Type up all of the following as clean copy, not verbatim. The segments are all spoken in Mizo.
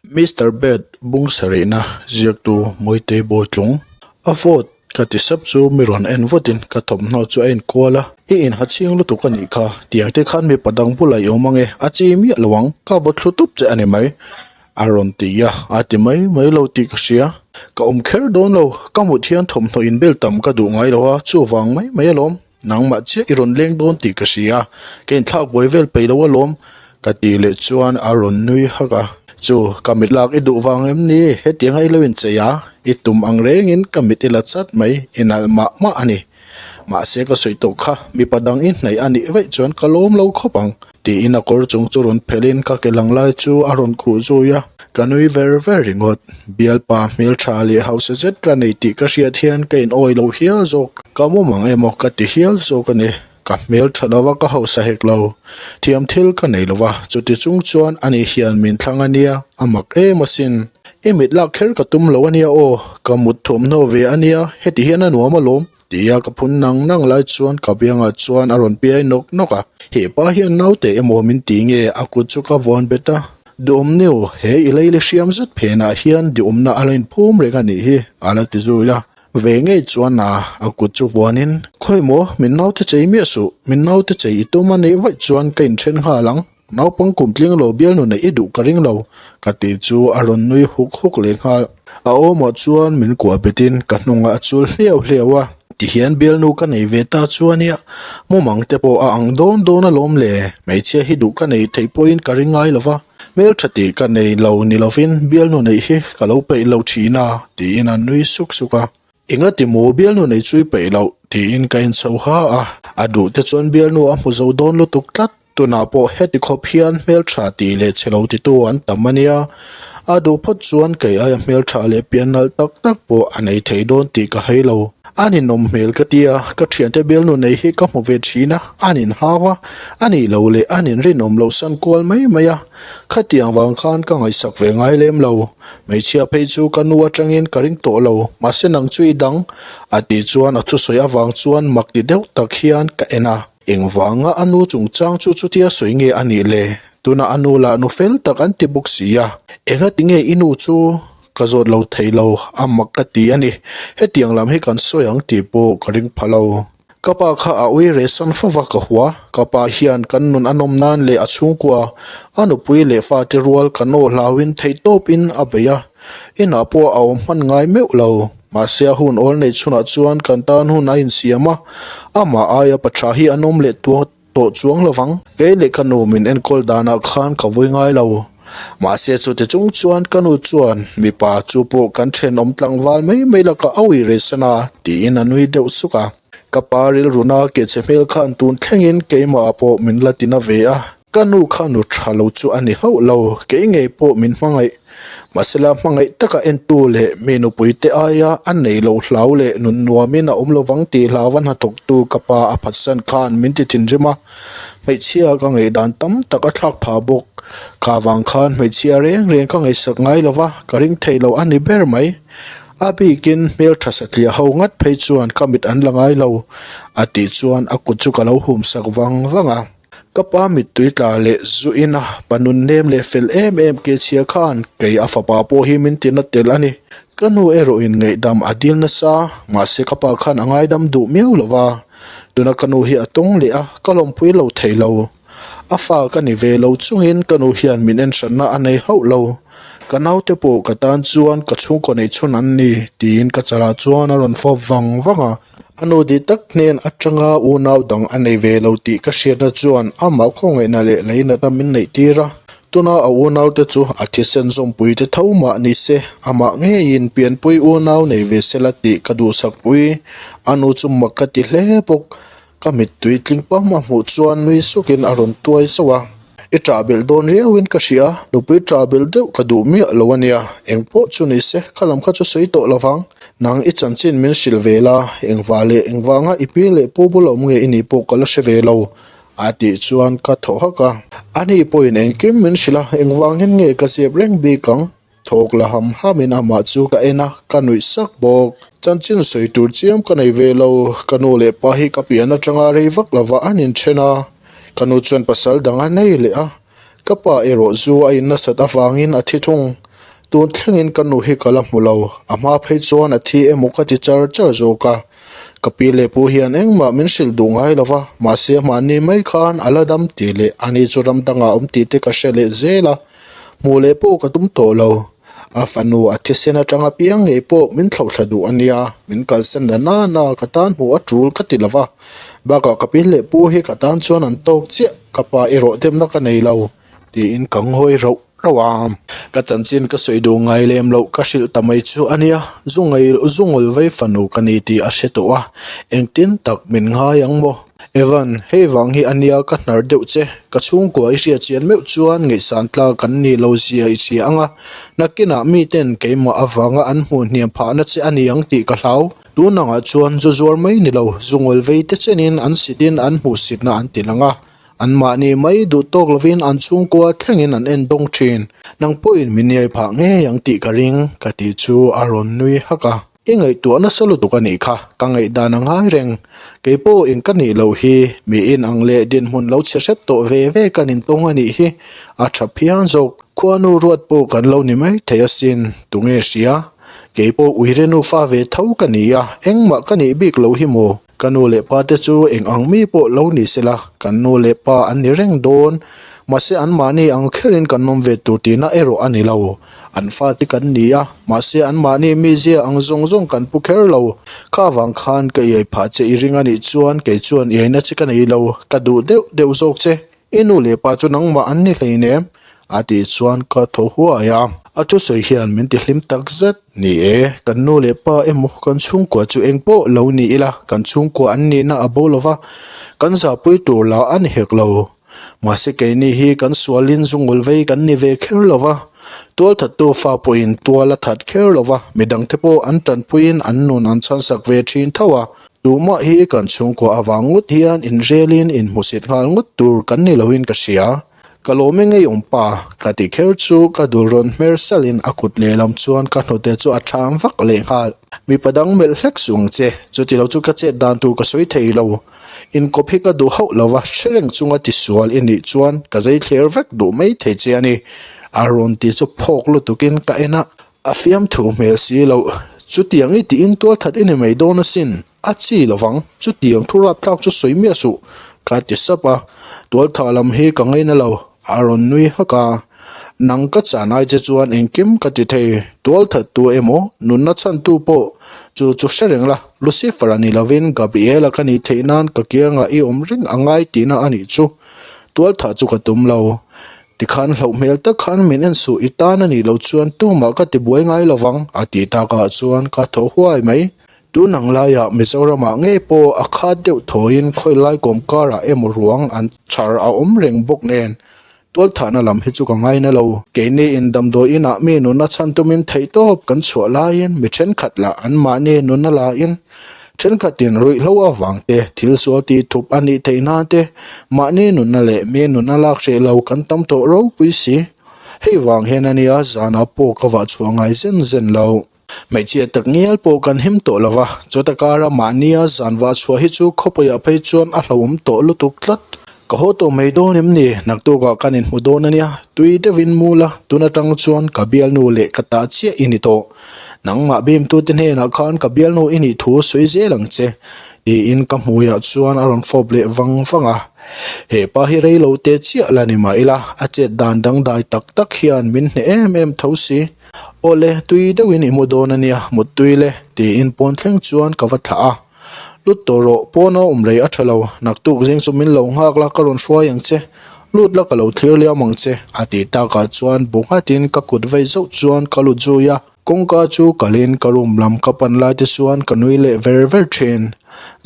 Mister Bed bung sarihna ziaktu Mawitei Bawitlung a vote ka ti sap chu mi rawn en vatin ka thawmhnaw chu a inkual a, I inha chhing lutuk a nih kha, tiang te khan mipa dang bulah i awm ange, a chi miah lo ang, ka vaw thlu tup che a ni mai a rawn ti a, a ti mai mai lo tih ka hria. Ka awm kher dawn lo, ka mut hian thawmhnaw inbel tam ka duh ngai lo a, chuvang mai mai alawm. Nangmah chiah i rawn leng dawn tih ka hria, ka inthlak buai vel peih lo alawm, ka tih leh chuan a rawn nui hak a. Chu, ka mit lak i duh vang em ni? Hetianga i lo inchei a, i tum ang rengin ka mit i la chat mai, i nalh mah mah a ni. Mahse ka sawi tawh kha, mipa dang i hnaih a nih vaih chuan ka lawm lo khawp ang. Tiin a kawr chung chu rawn phelhin ka ke lang lai chu a rawn khuh zui a, ka nui ver ver ringawt. Bialpa hmeltha leh hausa zet ka nei tih ka hriat hian ka inawi lo hial zawk. Ka mum ang emaw ka ti hial zawk a ni. Ka hmeltha lo va ka hausa hek lo. Thiam thil ka nei lo va, chuti chung chuan ani hian min thlang a nia, a mak em asin. I mit lak kher ka tum lo a nia aw, ka mut thawmhnaw ve a nia, heti hian a nuam alawm. Tia ka phun nang nang lai chuan ka biangah chuan a rawn piai nawk nawk a. He pa hian naute emaw min ti nge a kut chu ka vuan bet a. Duhawm niu, he i lei le hriam zet phenah hian duhawmna a la inphum reng a nih hi, a la ti zui a. Ve ngei chuan a a kut chu vuanin, Khawi maw, min naute chei miah suh, min naute chei i tum a nih vaih chuan ka inthen nghal ang. Naupang kum tling lo bialnu neih i duh ka ring lo, ka tih chu a rawn nui huk huk leh nghal. A awmah chuan min kuah betin ka hnungah a chul hliau hliau a. Tihian bialnu ka nei ve ta chuan ia mumang te pawh a ang dawn dawn alawm le, hmeichhia hi duh ka nei theih pawhin ka ring ngai lo va, hmeltha tih ka nei lo ni lovin bialnu neih hi ka lo peih lo thin a, tiin a nui suk suk a. Engati maw bialnu nei chu i peih loh? tiin ka inchho ha a, a duh te chuan bialnu a hmu zo dawn lutuk tlat. Tunah pawh heti khawp hian hmeltha tih leh chhe lo titu an tam a nia. A duh phawt chuan kei aia hmeltha leh pian nalh tak tak pawh a nei thei dawn tih ka hai lo. A ninawm hmel ka ti a, ka thiante bialnu nei hi ka hmu ve thin a, an inhau a, a nih loh leh an inrinawm loh san kual mai mai a. Khatiang vang khan ka ngaihsak ve ngai lem lo. Hmeichhia phei chu ka nu atangin ka ring tawh lo, mahse nang chu i dang, a tih chuan a thusawi avang chuan mak ti deuh tak hian ka en a. Engvanga a nu chungchang chu chutia sawi nge a nih le? Tunah a nu lah nu fel tak an ti bawk si a. Engati nge i nu chu ka zawt lo thei lo, a mak ka ti a ni. Hetiang lam hi kan sawi ang tih pawh ka ring pha lo. Ka pa kha a ui reh san fo va ka hua. Ka pa hian kan nun a nawm nan leh a chhungkua, a nupui leh fate rual kan aw hlauin theihtawpin a bei a. Inah pawh a awm hman ngai meuh lo. Mahse a hun awl neih chhunah chuan kan tan hun a insiam a, amah aia pa tha hi an awm leh tawh chuang lo vang. Kei leh ka nu min enkawl danah khan ka vui ngai lo. Mahse chute chung chuan ka nu chuan mipa chu pawh kan thenawm tlangval mai mai lakah a ui rehsan a, tiin a nui deuh suk a. Ka pa rilruna kehchhe hmel khan tun thlengin keimah pawh min la tina ve a. Ka nu kha nu tha lo chu a ni hauh lo, kei ngei pawh min hmangaih. Mahsela hmangaih taka entu leh mi nupuite aia a nei lo hlau leh nun nuamin a awm lovang tih hlauva hnathawktu ka pa a phatsan khan min ti thinrim a, hmeichhia ka ngaihdan tam tak a thlak phah bawk. Kha vang khan hmeichhia reng reng ka ngaihsak ngai lova, ka ring thei lo a ni ber mai. A bikin hmeltha satliah ho ngat phei chuan ka mit an la ngai lo, a tih chuan a kut chu ka lo humsak vang vang a. Ka pa mittui tla leh zuin a pa nun nem leh fel em em ke chhia khan kei a fapa pawh hi min tina tel a ni. Ka nu erawhin ngaihdam a dil nasa, mahse ka pa khan a ngaidam duh miau lo va. Tuna ka nu hi a tawng leh a, ka lawmpui lo thei lo. A fa ka ni ve lo chungin ka nu hian min enhranna a nei hauh lo. Ka naute pawh ka tan chuan ka chhungkaw neih chhun an ni, tiin ka chalah chuan a rawn fawp vang vang a. A nu di tak hnen atanga unau dang a nei ve lo tih ka hriatna chuan amah khawngaihna leh leinatna min neih tir a. Tuna a unaute chu a thisen zawmpui te tho mah ni se, amah ngeiin pianpui unau nei ve sela tih ka duhsakpui. A nu chu mak ka ti hle bawk. Ka mittui tling pam a hmuh chuan nui sukin a rawn tuai zauh a. I ṭah belh dawn riauin ka hria, nupui ṭah belh deuh ka duh miah lo a nia, eng pawh chu ni se, kha lam kha chu sawi tawh lo vang. Nang i chanchin min hrilh ve la, engvah leh engvanga i pi leh pu bula awm nge i nih pawh ka la hre ve lo, a tih chuan ka thaw hak a. Ani pawhin engkim min hrilh a, engvangin nge ka zep reng bik ang? Thawk la ham hamin amah chu ka en a, ka nuih sak bawk. Chanchin sawi tur chiam ka nei ve lo, ka nu leh pa hi ka pian atanga rei vak lova an inthen a, ka nu chuan pasal dang a nei leh a, ka pa erawh zu a in nasat avangin a thi thung. Tun thlengin ka nu hi ka la hmu lo, a hma phei chuan a thi emaw ka ti char char zawk a. Ka pi leh pu hian engmah min hrilh duh ngai lo va, mahse mahni mai khan a la dam tih leh ani chu ram dangah awm tih te ka hre leh zel a, hmuh leh pawh ka tum tawh lo. A fanu a thisen atanga piang ngei pawh min thlauhthla duh a nia, min kalsan la na na ka tan hmuh a tul ka ti lo va, bakah ka pi leh pu hi ka tan chuan an tawk chiah, ka pa erawh demna ka nei lo. Tiin ka ngawi rauh rauh a. Ka chanchin ka sawi duh ngai lem loh ka hrilh ta mai chu a nia, zu ngai zu ngawl vei fanu ka ni tih a hre tawh a, engtin tak min ngai ang maw? Evan, hei vang hi a nia ka hnar deuh che, ka chhungkua i hriat chian meuh chuan ngaihsan tlak kan nih lo zia i hria ang a, nakinah miten keimah avanga an hmuh hniam phahna che a ni ang tih ka hlau. Tun angah chuan zu zuar mai ni lo, zu ngawl vei te chenin an sitin an hmuhsitna an ti lang a. Anmahni mai duh tawk lovin an chhungkua thlengin an en dawng thin. Nang pawhin min iai phah ngei ang tih ka ring, ka tih chu a rawn nui hak a. I ngaihtuah nasa lutuk a nih kha, ka ngaihdan a ngai reng. Kei pawh in ka nih loh hi, mi in ang leh dinhmun lo chhe hrep tawh ve ve kan intawng a nih hi, a tha phian zawk. Khuanu ruat pawh kan lo ni mai thei asin, tunge hria? Kei pawh uire nufa ve tho ka ni a, engmah ka nih bik loh hi maw? Ka nu leh pa te chu eng ang mi pawh lo ni sela, kan nu leh pa an ni reng dawn. Mahse anmahni ang kherin kan awm ve tur tihna erawh a ni lo. An fate kan ni a, mahse anmahni mizia ang zawng zawng kan pu kher lo. Kha vang khan ka iai phah che i ring a nih chuan kei chuan iaina che ka nei lo, ka duh deuh deuh zawk che. I nu leh pa chu nangmah an ni hleinem a tih chuan ka thaw huai a. A thusawi hian min ti hlim tak zet. Ni e, kan nu leh pa emaw kan chhungkua chu eng pawh lo ni ila, kan chhungkua an nihna a bo lova, kan zahpui tur lah a ni hek lo. Mahse keini hi kan sualin zungul vei kan ni ve kher lova, tualthattu fa pawhin tual a that kher lova, midangte pawh an tanpuiin an nun an chhansak ve thin tho a. Tumah hi kan chhungkua avang ngawt hian inrelin inhmusit nghal ngawt tur kan ni loin ka hria. Ka lawm e ngei awm pa, ka ti kher chu ka dul rawn hmer salhin a kut lehlam chuan ka hnute chu a ṭham vak lehnghal. Mipa dang melh hlek suh ang che, chuti lo chu ka chet dan tur ka sawi thei lo. Inkawp hi ka duh hauh lo va, hre reng chunga tisual i nih chuan ka zei thler vek duh mai thei che a ni. A rawn ti chu phawk lutukin ka en a. A fiamthu hmel si loh. Chutiang i tiin tualthat i ni mai dawn asin, a chi lovang, chutiang thu rapthlak chu sawi miah suh, ka ti sap a. Tualthah lam hi ka ngaina lo, a rawn nui hak a. Nang ka chan ai che chuan engkim ka ti thei, tualthat tu emaw, nunna chhantu pawh chu chu hre reng la, Lucifer a ni lovin Gabriela ka nih theih nan ka kiangah i awm reng a ngai tihna a nih chu. Tualthah chu ka tum lo. Tikhan hlauh hmel tak khan min en suh i tan a nih loh chuan tumah ka ti buai ngai lo vang a tih takah chuan ka thaw huai mai. Tun ang laiah Mizoramah ngei pawh a khat deuh thawiin khawi lai kawm karah emaw ruang an chhar a awm reng bawk nen tualthahna lam hi chu ka ngaina lo. Keini in damdawi inah mi nunna chhan tumin theihtawp kan chhuah laiin mi thenkhat lah anmahni nunna lain Thenkhatin ruihhlo avang te, thil sual tih thup a nih theih nan te, mahni nunna leh mi nunna lak hreh lo kan tam tawh ropui si. Hei vang hian a nia zanah pawh ka vah chhuah ngai zen zen lo. Hmeichhia tak ngial pawh kan him tawh lo va, chuta kara mahnia zan vah chhuah hi chu khawpuiah phei chuan a hlauhawm tawh lutuk tlat. Ka haw tawh mai dawn em ni? Naktukah kan inhmu dawn a nia, tui deuhin mu la, tun atang chuan ka bialnu leh ka ta chiah i ni tawh. Nangmah bimtute hnenah khan ka bialnu i nih thu sawi zel ang che, tiin ka hmuiah chuan a rawn fawp leh vang vang a. He pa hi rei lo te chiah la ni mah ila, a chet dan dangdai tak tak hian min hneh em em tho si. Awle, tui deuhin i mu dawn a nia, muttui le, tiin pawn thleng chuan ka va thlah a. Lut tawh rawh, pawn a awm rei a tha lo, naktuk zing chu min lo nghak la ka rawn hruai ang che, lut la ka lo thlir liam ang che a tih takah chuan bu nghatin ka kut vei zauh chuan ka lut zui a, kawngka chu kalin ka room lam ka pan lai te chuan ka nui leh ver ver thin.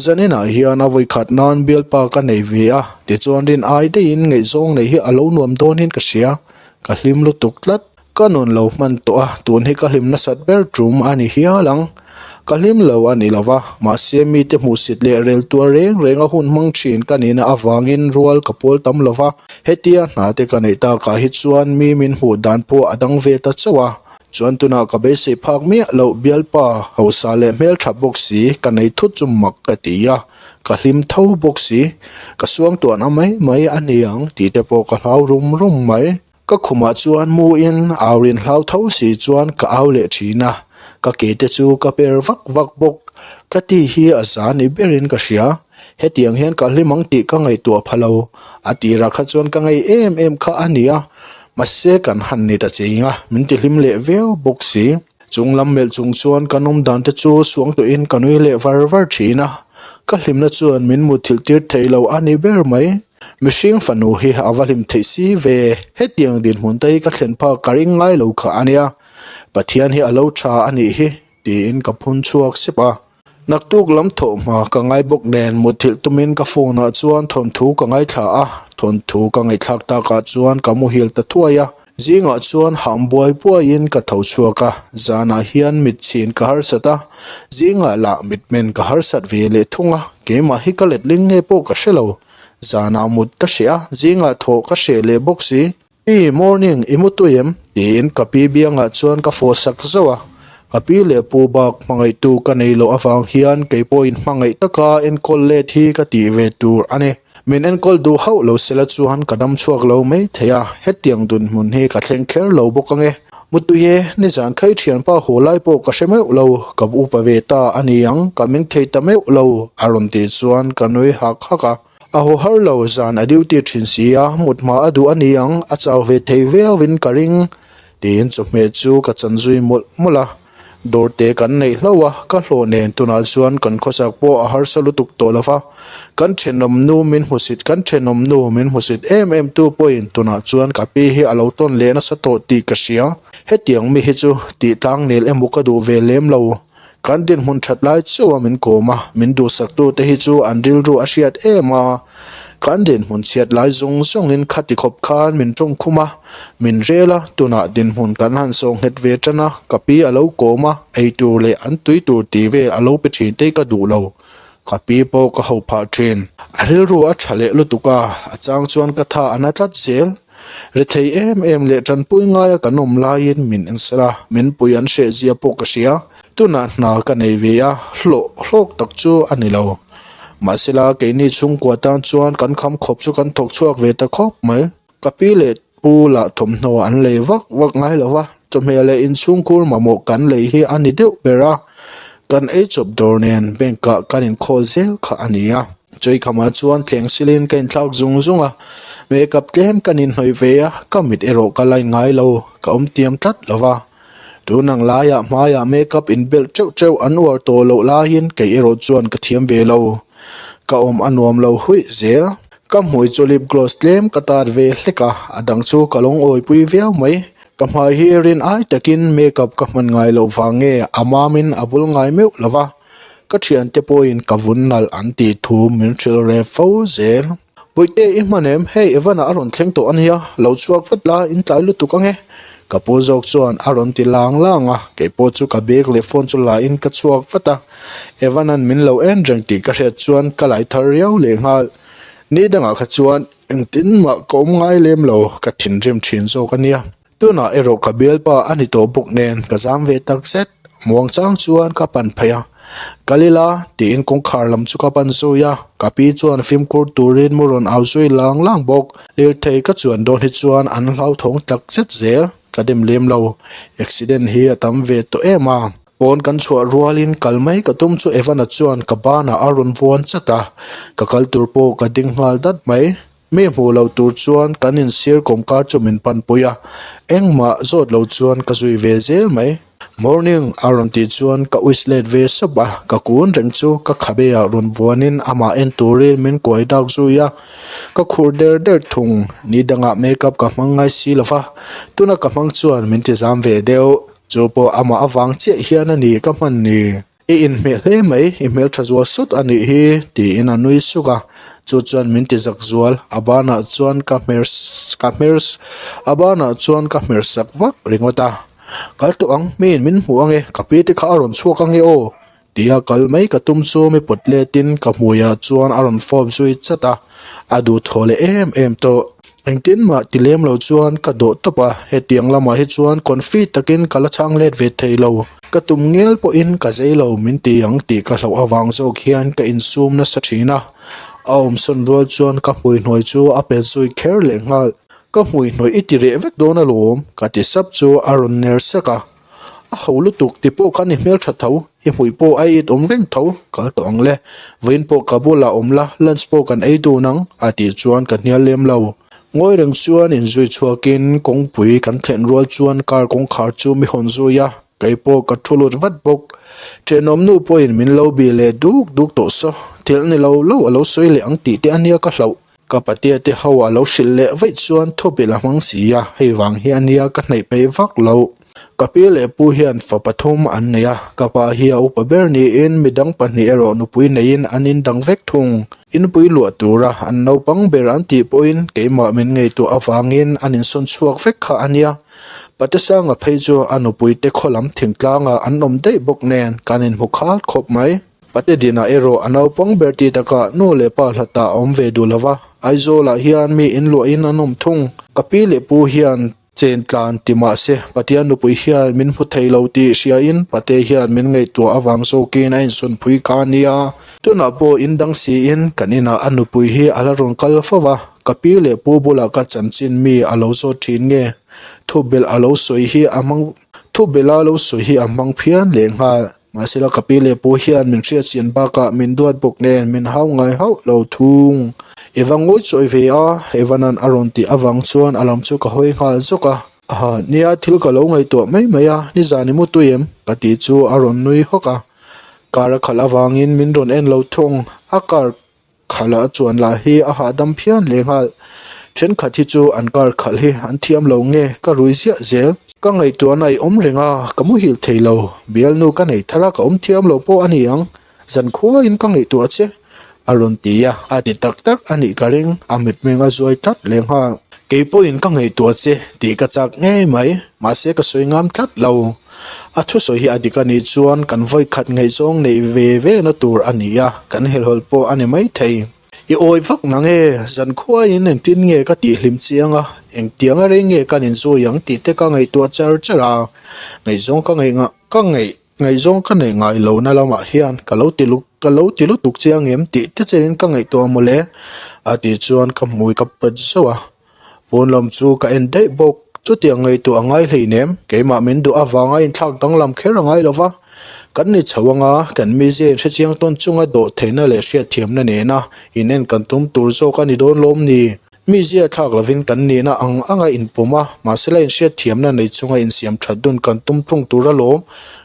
Zaninah hian a vawikhat nan bialpa ka nei ve a, tichuan rin ai daihin ngaihzawng neih hi a lo nuam dawnin ka hria, ka hlim lutuk tlat. Ka nun lo hman tawh a, tun hi ka hlim nasat ber tum a ni hial ang. Ka hlim lo a ni lo va, mahse mite hmuhsit leh rel tuar reng reng a hun hmang thin ka nihna avangin rual ka pawl tam lo va. Hetia hna te ka neih takah hi chuan mi min hmuh dan pawh a dang ve ta chauh a. Chuan tunah ka beisei phak miah loh bialpa, hausa leh hmeltha bawk si ka nei thut chu mak ka ti a, ka hlim tho bawk si. Ka suangtuahna mai mai a ni ang tih te pawh ka hlau rum rum mai. Ka khumah chuan mu in au rin hlau tho si chuan ka au leh thin a, ka ke te chu ka per vak vak bawk. Ka ti hi a za ni berin ka hria, hetiang hian ka hlim ang tih ka ngaihtuah pha lo. A tirah kha chuan ka ngei em em kha a ni a, mahse kan han ni ta cheng a, min ti hlim leh viau bawk si. Chung lam melh chung chuan ka nawm dan te chu suang tawhin ka nui leh var var thin a, ka hlimna chuan min mutthilh tir thei lo a ni ber mai. Mihring fanu hi a va hlim theih si ve, hetiang dinhmun te hi ka thlen phak ka ring ngai lo kha a nia, Pathian hi a lo tha a nih hi tiin ka phun chhuak sep a. Naktuk lam thawh hma ka ngai bawk nen mutthilh tumin ka phone ah chuan thawnthu ka ngaithla a, thawnthu ka ngaihthlak takah chuan ka muhil ta thuai a, zingah chuan ham buai buaiin ka tho chhuak a, zanah hian mit chhin ka harsat a, zingah lah mitmen ka harsat ve leh thung a, keimah hi ka letling nge pawh ka hre lo, zanah mut ka hreh a, zingah thawh ka hreh leh bawk si. Pi, morning, i mu tui em? tiin ka pi biangah chuan ka fawh sak zauh a. Ka pi leh pu bak hmangaihtu ka nei loh avang hian kei pawhin hmangaih taka enkawl let hi ka tih ve tur a ni. Min enkawl duh hauh lo sela chuan ka dam chhuak lo mai thei a, hetiang dunhmun hi ka thleng kher lo bawk ange. Mutui e, nizan khai thianpa haw lai pawh ka hre meuh lo, ka upa ve ta a ni ang, ka meng thei ta meuh lo, a rawn tih chuan ka nui hak hak a. A haw har lo, zan a duty thin si a, mut hma a duh a ni ang, a chau ve thei viauin ka ring, tiin chawhmeh chu ka chan zui mawlh mawlh a. Dawr te kan neih hlauh a, ka hlawh nen tunah chuan kan khawsak pawh a harsa lutuk tawh lo va, kan thenawm nu min hmusit kan thenawm nu min hmusit em em tu pawhin tunah chuan ka pi hi a lo tawn leh nasa tawh tih ka hria. Hetiang mi hi chu tih tlang nel emaw ka duh ve lem lo. Kan dinhmun that lai chauh a min kawm a, min duhsaktu te hi chu an rilru a hriat em a. Kan dinhmun chhiat lai zawng zawngin khati khawp khan min tawngkhum a, min rel a, tunah dinhmun kan han sawh nghet ve tan a, ka pi a lo kawm a, ei tur leh an tui tur tih vel a lo pe thin te ka duh lo. Ka pi pawh ka ho phah thin. A rilru a tha leh lutuk a, a chang chuan ka tha a na tlat zel. Rethei em em leh tanpui ngaia kan awm laiin min enser a, min pui an hreh zia pawh ka hria. Tunah hna ka nei ve a, hlawh hlawk tak chu a ni lo. Mahsela keini chhungkua tan chuan kan kham khawp chu kan thawk chhuak ve ta khawp mai. Ka pi leh pu lah thawmhnaw an lei vak vak ngai lo va, chawhmeh leh inchhungkhur mamawh kan lei hi a ni deuh ber a. Kan ei chawp dawr nen bank ah kan inkhawl zel kha a ni a. Chawikhamah chuan thleng silin ka inthlak zung zung a, makeup tlem kan inhnawih ve a, ka mit erawh ka line ngai lo, ka awm tiam tlat lo va. Tun ang laiah hmaiah makeup inbelh teuh teuh an uar tawh loh laiin kei erawh chuan ka thiam ve lo. Ka awm a nuam lo huih zel. Ka hmui chu lip gloss tlem ka tar ve hlek a, a dang chu ka lawngawipui viau mai. Ka hmai hi rin ai takin makeup ka hman ngai loh vang nge a mamin a bul ngai meuh lo va. Ka thiante pawhin ka vun nalh an tih thu min hrilh reh fo zel. Bawihte i hman em? Hei Evan-ah a rawn thleng tawh a nia, lo chhuak vat la, in tlai lutuk ang e. Ka pu zawk chuan a rawn ti lang lang a, kei pawh chu ka bag leh phone chu la in ka chhuak vat a. Evan-a'n min lo en reng tih ka hriat chuan ka lai thar riau leh nghal. Ni dangah kha chuan engtin mah ka awm ngai lem lo, ka thinrim thin zawk a nia. Tunah erawh ka bialpa a ni tawh bawk nen ka zam ve tak zet. Muang chang chuan ka pan phei a, Kal ila tiin kawngkhar lam chu ka pan zui a, ka pi chuan fimkhur turin mu rawn au zui lang lang bawk. Lirthei ka chuan dawn hi chuan an hlauthawng tak zet zel, ka dem lem lo. Accident hi a tam ve tawh em a. Pawn kan chhuah rualin kal mai ka tum chu Evan-a chuan ka banah a rawn vuan chat a, ka kal tur pawh ka ding nghal dat mai. Mi hmuh loh tur chuan kan insir kawmkar chu min panpui a, engmah zawt lo chuan ka zui ve zel mai. Morning a rawn tih chuan ka wish let ve sawp a, ka kun reng chu ka khabe ah rawn vuanin amah en turin min kuai dak zui a, ka khur der der thung. Ni dangah makeup ka hmang ngai si lo va, tuna ka hmang chuan min ti zam ve deuh. Chu pawh amah avang chiah hian a ni ka hman ni. I inhmeh hle mai, i hmeltha zual sut a nih hi, tiin a nui suk a. Chu chuan min ti zak zual, a banah chuan ka hmer ka hmer a banah chuan ka hmer sak vak ringawt a. Kal tawh ang, miin min hmuh ange, ka pi te kha a rawn chhuak ange aw, tia kal mai ka tum chu mi pawt letin ka hmuiah chuan a rawn fawp zui chat a, a duhthaw leh em em tawh. Engtin mah ti lem lo chuan ka dawh tawp a, hetiang lamah hi chuan confi takin ka la chhang let ve thei lo. Ka tum ngel pawhin ka zei lo min ti ang tih ka hlauh avang zawk hian ka insum nasa thin a, a awmsawn rual chuan ka hmui hnuai chu a pet zui kher leh nghal. Ka hmui hnawih i ti reh vek dawn alawm ka ti sap chu a rawn ner sek a. A ho lutuk ti pawh khan i hmeltha tho, i hmui pawh a it awm reng tho, kal tawh ang le. Vawiin pawh ka bulah awm la, lunch pawh kan ei dun ang a tih chuan ka hnial lem lo. Ngawi reng chuan inzui chhuakin kawngpui kan thlen rual chuan car kawngkhar chu mi hawn zui a, kei pawh ka thu lut vat bawk. Thenawm nu pawhin min lo bih leh duk duk tawh saw, thil ni lo lo a lo sawi leh ang tih te a nia ka hlauh. Ka patea te ho a lo hrilh leh vaih chuan thupil a hmang si a, hei vang hi a nia ka hnaih peih vak lo. Ka pi leh pu hian fa pathum an nei a, ka pa hi a upa ber niin midang pahnih erawh nupui neiin an indang vek thung. Inpui luah tura an naupang ber an tih pawhin keimah min ngaihtuah avangin an insawn chhuak vek kha a nia. Patesanga phei chu a nupui te khaw lam thingtlangah an awm daih bawk nen kan inhmu khal khawp mai. Pate Dina erawh a naupang ber ti takah nu leh pa hlatah a awm ve duh lo va, Aizawlah hian mi inluahin an awm thung. Ka pi leh pu hian chen tlan ti mah se, Patea nupui hian min hmu thei lo tih hriain Pate hian min ngaihtuah avang zawkin a insawnpui kha a nia. Tunah pawh in dang siin kan inah a nupui hi a la rawn kal fo va, ka pi leh pu bulah ka chanchin mi a lo zawt thin nge? Thubelh a lo sawi hi a hmang Thubelh a lo sawi hi a hmang phian lehnghal. Mahsela ka pi leh pu hian min hriatchian bakah min duat bawk nen min hau ngai hauh lo thung. I va ngawi chawi ve a, Evan-a'n a rawn tih avang chuan a lam chu ka hawi nghal zawk a. Aha, nia thil ka lo ngaihtuah mai mai a, nizan i mu tui em? ka tih chu a rawn nui hawk a. Car a khalh avangin min rawn en lo thung, a car Khalh a chuan lah hi a hahdam phian leh nghal. Thenkhat hi chu an car khalh hi an thiam lo nge ka rui ziah zel. Ka ngaihtuahna i awm reng a, ka muhil thei lo. Bialnu ka nei thar a, ka awm thiam lo pawh a ni ang. Zankhuain ka ngaihtuah che a rawn ti a, a ti tak tak a nih ka ring. A mitmeng a zuai tlat leh nghal. Kei pawhin ka ngaihtuah che tih ka chak ngei mai, mahse ka sawi ngam tlat lo. A thusawi hi a dik a nih chuan kan vawikhat ngaihzawng neih ve ve na tur a ni a, kan helhawlh pawh a ni maithei. I awi vak na nge? Zankhuaiin engtin nge ka tihhlim chiang a, engtiang a rei nge kan inzui ang tih te ka ngaihtuah char char a, ngaihzawng ka ngaih ka ngaih ngaihzawng ka neih ngai lo na lamah hian ka lo ti ka lo ti lutuk chiang em tih te chein ka ngaihtuah mawle a tih chuan ka hmui ka pet zauh a. Pawn lam chu ka en daih bawk, chutiang ngaihtuah a ngai hleinem, keimah min duh avanga inthlak danglam kher a ngai lova, kan ni chho anga kan mizia inhrechiang tawn chunga dawh theihna leh hriatthiamna nena inen kan tum tur zawk a ni dawn lawm ni? Mizia thlak lovin kan nihna ang anga inpawm a, mahsela inhriatthiamna nei chunga insiam that dun kan tum thung tur alawm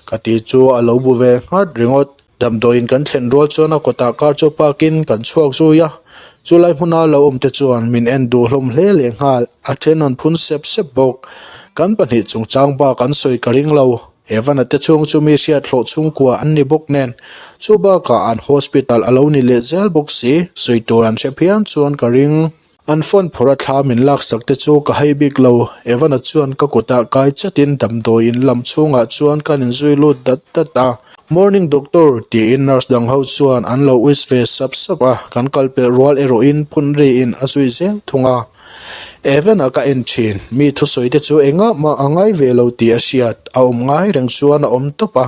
ka tih chu a lo bu ve nghat ringawt. Damdawiin kan thlen rual chuan a kawtah car chu park in kan chhuak zui a, chulai hmuna lo awm te chuan min en duh hlawm hle leh nghal, a then an phun sep sep bawk. Kan pahnih chungchang bak an sawi ka ring lo, Evan-a te chhung chu mi hriat hlawh chhungkua an ni bawk nen, chu bakah an hospital a lo ni leh zel bawk si, sawi tur an hre phian chuan ka ring. An phone phawrh a thla min laksak te chu ka hai bik lo, Evan-a chuan ka kutah kai chatin damdawi in lam chhungah chuan kan inzui lut dat dat a. Morning doctor tiin nurse dang ho chuan an lo wish ve sap sap a, kan kal pelh rual erawhin phun riin a zui zel thung a. Evan-a ka en thin, mi thusawi te chu engah mah a ngai ve lo tih a hriat, a awm ngai reng chuan a awm tawp a.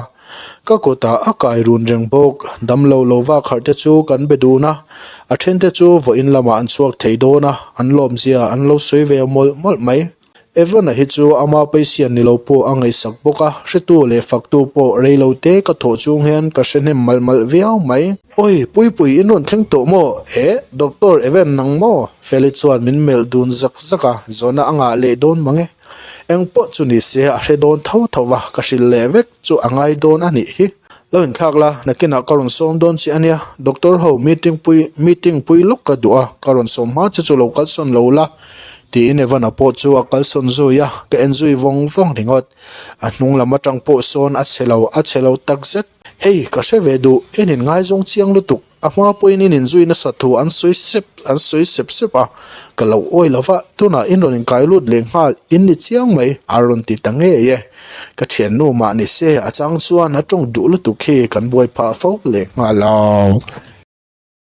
Ka kutah a kai run reng bawk. Damlo lo vak harh te chu kan be dun a, a then te chu vawiin lamah an chhuak thei dawn a, an lawmzia an lo sawi ve mawlh mawlh mai. Evan-a hi chu ama paisian ni lo pawh a ngaihsak bawk a, hretu leh faktu pawh rei lo te ka thawh chung hian ka hre hnem malh malh viau mai. Awi, Puipui in rawn thleng tawh maw? Eh, Doctor Evan nang maw? Feli chuan min melh dun zak zak a, zawhna a ngah leh dawn mang e. Eng pawh chu ni se a hre dawn tho tho va, ka hrilh leh vek chu a ngai dawn a nih hi. Lo inthlak la, nakinah ka rawn sawm dawn che a nia, doctor ho meeting pui meeting pui lawk ka duh a, ka rawn sawm hma che chu lo kalsawn lo la, tiin Evan-a pawh chu a kalsawn zui a, ka en zui vawng vawng ringawt. A hnung lam atang pawh sawn a chhe lo, a chhe lo takzet. Hei, ka hre ve duh, en in ngaizawng chiang lutuk. A hma pawhin in inzui nasa thu an sawi sep an sawi sep sep a, ka lo awi lo va, tunah in rawn inkai lut leh nghal in ni chiang mai a rawn ti ta ngei e. Ka thiannu mah ni se a chang chuan a tawng duh lutuk hi kan buai phah fo leh nghal ang.